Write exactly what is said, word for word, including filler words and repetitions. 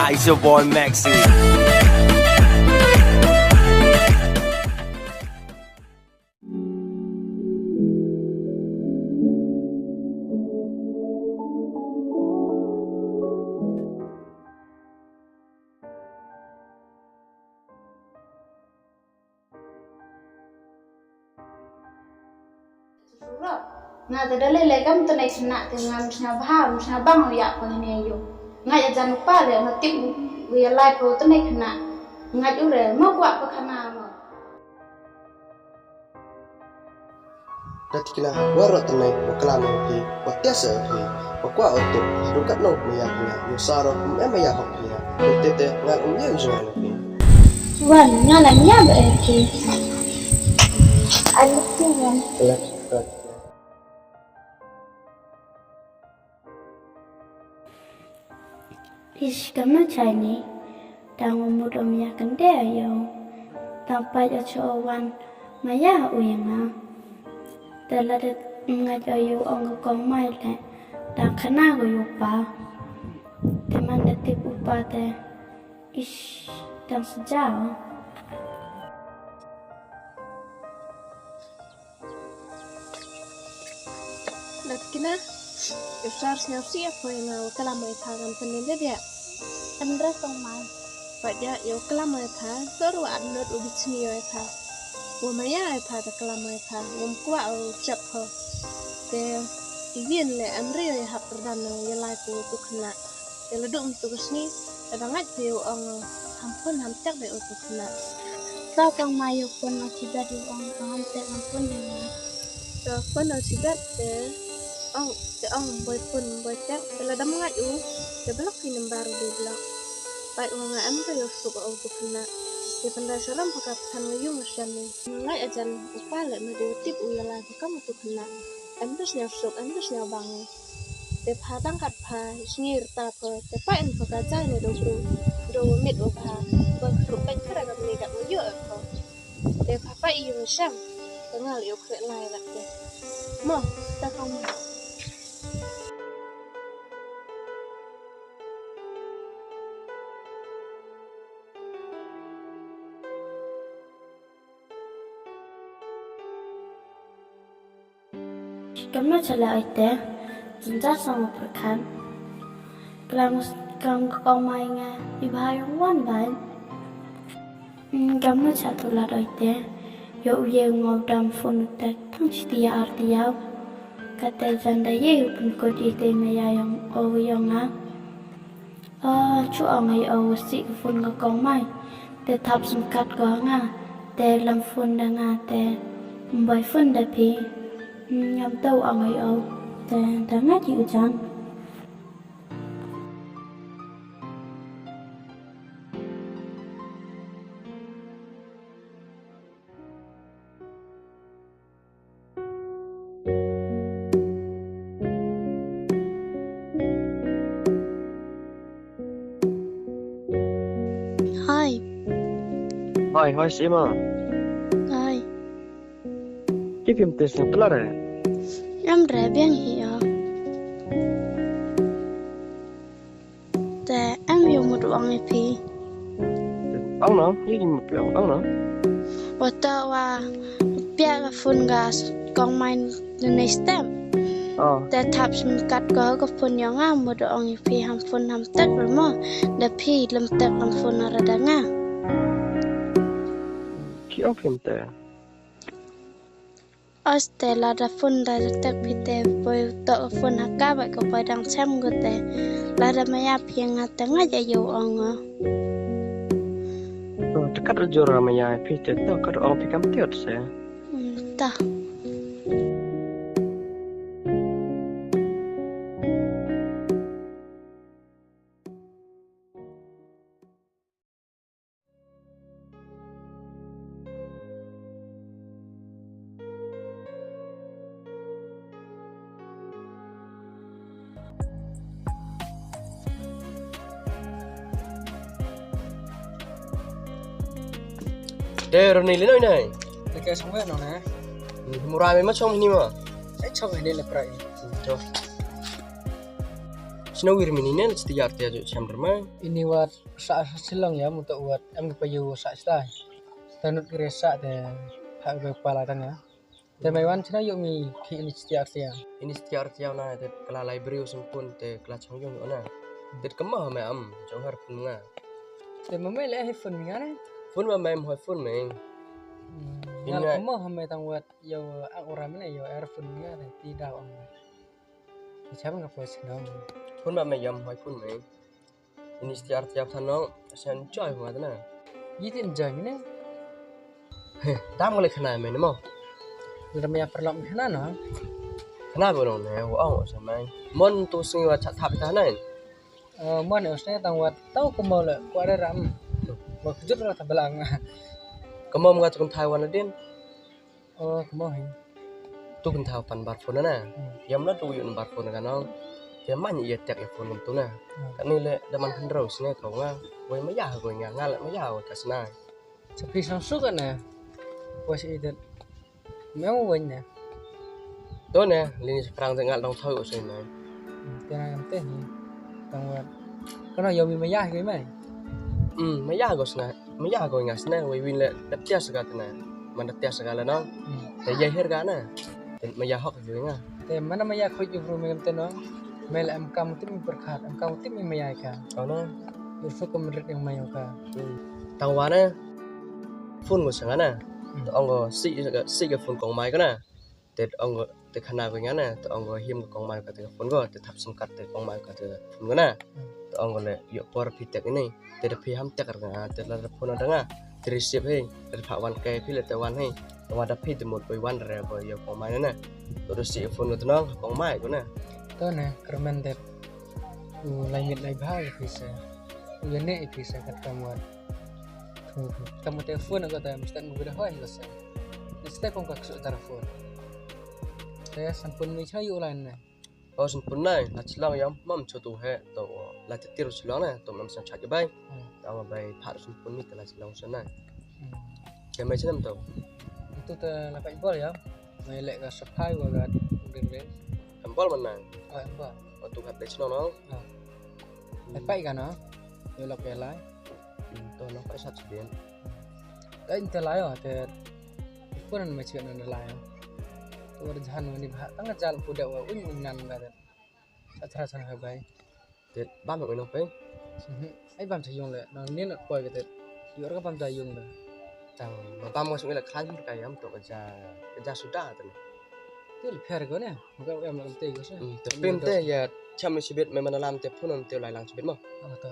It's your boy Maxi. Nga te da lei lei kam te nei sna te nga ym sna bha, ym sna bang u ya ko ne ne yo. Nga ya jan u pa le ma tip u ya lai ko te nei khana. Nga u re ma kwah ko khana mo. Datikna, waroh te nei wa klam o phi, wa tias o phi, wa kwah o tip, du kat no maya phi nga, yo saro, um em maya hok phi nga, yo te te nga um ye u jngai no phi. Wan, nga la nya ba e phi. Ai lu phi wan. Lek, lek. Ish, kamno chai ni. Dang u mut o maya kynde o yo. Dang pait o cho o wan maya u ya nga. Te lada ngait o yo ong ko kong mai le, dang khana ko yo pa. Te man da tip u pa te. Ish, dang sejauh. Datikna, yo sar sñiaw si a poi nga wa klam o i pha ngam pynin de dia. Em re kong mai. Pait ya, yo klam o i pha, sor wa at not u bit sñiaw i pha. Wa maya i pha da klam o i pha, wam kwah o chap ho. Te i wien le em re o ya hap rdan o ya lai ko tu khana. Te la dum tu ka sngi, te da ngait phi u ong, ham phone ham tek de u tu khana. Ka kong mai u phone o chibat u ong, ka ham tek ham phone de nga. Ka phone o chibat te ong, te ong boi phone boi tek, te la dam ngait u, te block phi number u de block. Pait wa nga em ka yo suk o tu khana. Te pynda saram pha ka than nga yung nga shan ni. Ngait ajan u pa le ma de tip u ya lai pha kam u tu khana. Em da sñiaw suk, em da sñiaw bang. Te pha dang kat pha, sñiaw ta pha, te pait em pha ka jai ne do bru, do mit o pha, ba khrup pait khara ka mni ka mo yo pha. Te pha pait yung sham, te ngal yo khreh lai rak te. Mo, ta kong. Kamno chala oite, jynjar sang u pyrkhat. Klam kam ka kong mai nga, i bha yong wan bai. Hmm, kamno cha tu lad oite, yo u ye ngau dam phone u tek, thang chi tia ar tia. Kate jan da ye u pynkut i te maya yong o yong nga. Ah, chu ong ai o wa sih ka phone ka kong mai. Te thap sim kat ko ha nga. Te lam phone da nga te. Ym boi phone da phi. Ngam tau ong ai o. Te da nga ji u jan. Hai. Hai, hai, Sima. Hai. Ki phim te sna tla re? Em re biang hi o. Te em yow mut u ong i phi. Ong no, i mut u ong, ong no. Wa toh wa pia ka phone ka s-, kong mai next step. Oh. Te thap sim kat ko ka phone yong nga, mut u ong i phi ham phone ham tek re mo. Da phi lem tek lem phone ara da nga. Ki ong phim te. Os te lada phone da tek phi te poi toh ka phone ha ka bai ko poi dang chem ko te. Lada maya phi nga te nga ja yow ong o. To, te kat jor maya phi te to, kat ong phi kam tiot se. Hmm, ta. Te Roni, le noi nai. Te ka song we no na. Mura me ma chong ni ma. Ai chong ni le prai. Chong. Chna wir mini ne, chiti yar te ju cham derma. Ini wat sa sa silang ya, muta wat em ki payu sa sa. Tanut kre sa te, ha be pala tang ya. Te mai wan chna yu mi ki ini chiti yar te ya. Ini chiti yar te ya na, te kala library u sempun, te kala chang yung na. Te kama me am, jong har pun nga. Te mama le he phone mi nga ne? Phone mama em hoi phone me. Hmm, ini ngal nga kama me tang wat yo ang ora me ne yo er phone mi nga te ti da ang. Cham nga poi chnong. Phone mama yam hoi phone me. Ini setiap tiap thanong, sen joy nga tena. Yi tin joy mi ne? He, dam ngale khana me ne mo. Ram ya perlok mi khana no. Khana bo nong ne, wa ong sa mai. Mon tu singi wa chat thap ta nai. Eh, mon ne usne tang wat tau ko mo le, ko ada ram. Wa kejut ra ta belang. Kemom nga tukun Taiwan adin. Oh, kemom hi. Tu kentau pan bar phone na. Hmm. Yam na tu yu bar phone ka nong. Te man ye tek ye phone tu na. Hmm. Kani le daman khandro sne ko nga. Wei maya ko nga, nga le maya wei ka sna. Sapi sang su ka na. Wei si idet. Mem wei ne. To ne, lini seprang te ngal dong thau sne. Hmm, te na kam te hi. Tang wat. Kano yomi maya ko mai. Hmm, maya ko sna. Maya ko nga sna, wei win le dap tia saka tena. Man dap tia saka le nong. Hmm. Te ye her ka na. Te maya hok ko nga. Te mana maya khoi ju bru me kam te nong. Me le em kam tip mi perkhat, em kam tip mi maya ka. Oh no. Yu su kam rit yang maya ka. Hmm. Tang wa ne. Phone ko sanga na. Hmm. Te ong ko si ka, si ka phone kong mai ka na. Te ong ko, te khana ko nga na, te ong ko him ko kong mai ka te phone ko, te thap sim card te kong mai ka te phone ko na. Hmm. Te ong ko le, yo por phi tek ini, te da phi ham tek ka, te la da phone da nga, te receive hi, te pha wan kai phi le te wan hi, te wa da phi te mut poi wan re ko yo kong mai na. Te receive phone ko te nong, kong mai ko na. To ne, kermen te, u lai mit lai bha phi se, u ya ne phi se kat kam wan. Kamu te phone ko ta, mesti mo bida hoi ko sa. Mesti kong ka ksu tar phone. Te sampun mi cha yu line ne. Oh, sampun nai, la chilong yam, mam chotu he, to la titir chilong ne, to mam sang chat bai. Hmm. Ta ma bai phar sampun mi te la chilong sa nai. Hmm. Te mai chinam to. Itu te la kai bol ya. Mai le ka saphai wa ga ding ding. Em bol man nai. Oh, em bol. Oh, tu hat le chilong no. Oh. Ai pai ka no. Yo lok ya lai. Hmm, to no pai sat sibin. Ka in te lai o, te. Ko nan ma chi nan lai o. To war jahan ni bha, tang jal pu de wa un un nan ka de. Sa chara san ha bai. Te bam oi nong pai. Mhm. Ai bam cha yong le, nang ni na poi ka te. Yor ka bam cha yong da. Tang, ma bam wa sung le khan ka yam to ka ja, ka ja suda te. Te le pher ko ne. Maka em la te ko sa. Hmm, te pim te ya cham ni sibit me mana lam te phone te lai lang sibit mo. Ah, to.